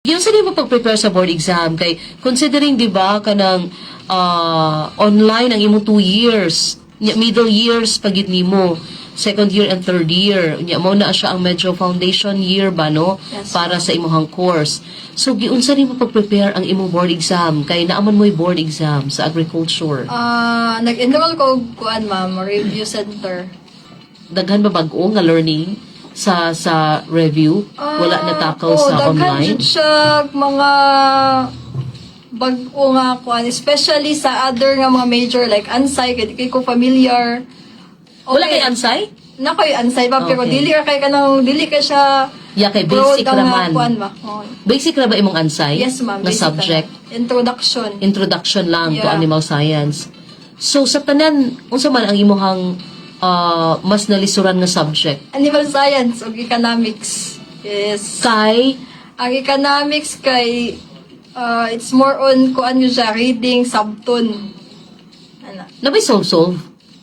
Giunsa nimo pag-prepare sa board exam kay considering, di ba, kanang online ang imong 2 years, nya middle years pag gyud nimo, second year and third year, nya mao na siya ang medyo foundation year ba, no? Yes. Para sa imong course. So giunsa nimo pag-prepare ang imong board exam kay naa man mo'y board exam sa agriculture? Ah, nag-enroll ko og kuan, ma'am, review center. Daghan ba bag-o nga learning sa review? Wala na takaw Oo, sa daghan online? Jud siya mga bag-o nga kuan, especially sa other nga mga major like Ansai, kay di kay ko familiar. Wala kay Ansai? Na koy Ansai pa, pero dili ra kay kanang dili kay siya Ya, kay broad basic ang raman. nga kuan ba. Oo. Basic ra ba imong Ansai? Yes, ma'am. Na Basic subject? talaga. Introduction. Introduction lang to animal science. So sa tanan, unsa man ang imuhang mas nalisuran nga subject? Animal science ug economics. Yes. Kay Ang economics kay it's more on kuan yun siya, reading, sabton. Ana. Naa bay solve solve?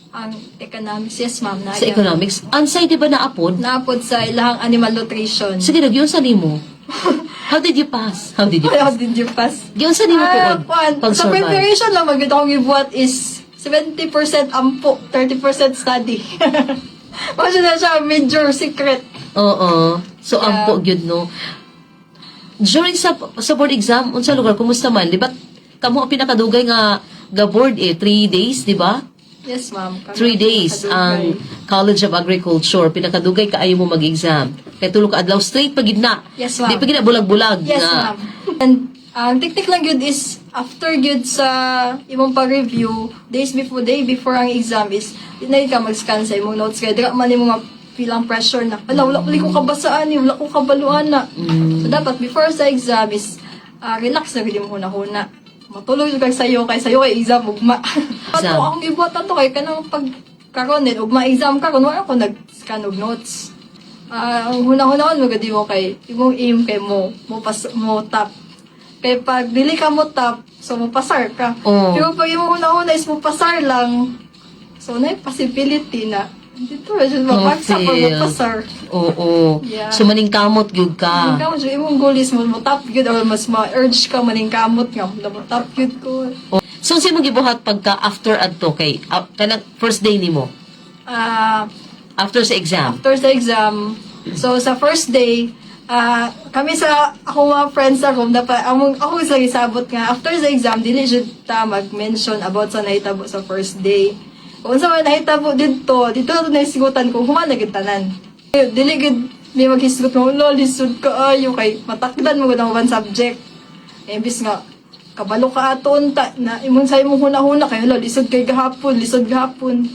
Ang economics, yes, ma'am. Na, Sa economics? Ansai di ba naapod? Naapod sa ilahang animal nutrition. Sige, giunsa nimo? How did you pass? How did you How pass? did you pass? Giunsa nimo Ah, tuod? kuan, sa Pag-survive? Preparation lang, maganda akong gibuhat is 70% ampo, 30% study. Mao na siya, major secret. Oo. So ampo gyud, no. During sa board exam, unsa lugar, kumusta man? Di ba kamo ang pinakadugay nga ga board eh, 3 days, di ba? Yes, ma'am. Kami 3 days ang ang pinakadugay. College of Agriculture. Pinakadugay kaayo mo mag-exam. Kay tulo ka adlaw straight pag na. Yes, ma'am. Di pa gid na bulag-bulag Yes, nga. ma'am. And ang tiktik lang yun is, after yun sa imong pa-review, days before, day before ang exam is, di na yun ka mag-scan sa imong notes. Kaya dira man imong ma-feel ang pressure na, "Ala, wala ko kabasaan eh, wala ko kabaluan na." So, dapat before sa exam is, relax na gyud imong huna-huna. Matulog jud kag sayo, kay sayo kay exam ugma. Exam. Ato akong gibuhat ato kay kanang pag karon din ugma exam karon, wala ako nag-scan og notes. Ah, ang huna-hunaon mo gud mo kay imong aim kay mo mo pas mo top. Kay pag dili ka mo top, so mo pasar ka. Pero pag imong huna-huna is mo pasar lang, so na possibility na dito ra jud mapagsa or mo Fail. pasar. Oo. Yeah. So maningkamot gyud ka. Maningkamot jud, imong goal is mo top gyud or mas ma-urge ka maningkamot nga mo top gyud ko. Oh. So unsa imong gibuhat pagka after adto kay kanang first day nimo? Ah, After sa exam. After sa exam, so sa first day, kami sa akong mga friends sa room, dapat, among, ako sa gisabot nga, after sa exam, dili jud ta mag-mention about sa nahitabo sa first day. Kung unsa man nahitabo didto, didto na to nahisgutan kung human na gid tanan. Dili gid may maghisgot mo, "Lo, lisod kaayo," kay matakdan mo gud ang uban subject. Eh, imbis nga, kabalo ka ato unta, na imong sa imong huna-huna, kay "Hala, lisod kay gahapon, lisod gahapon."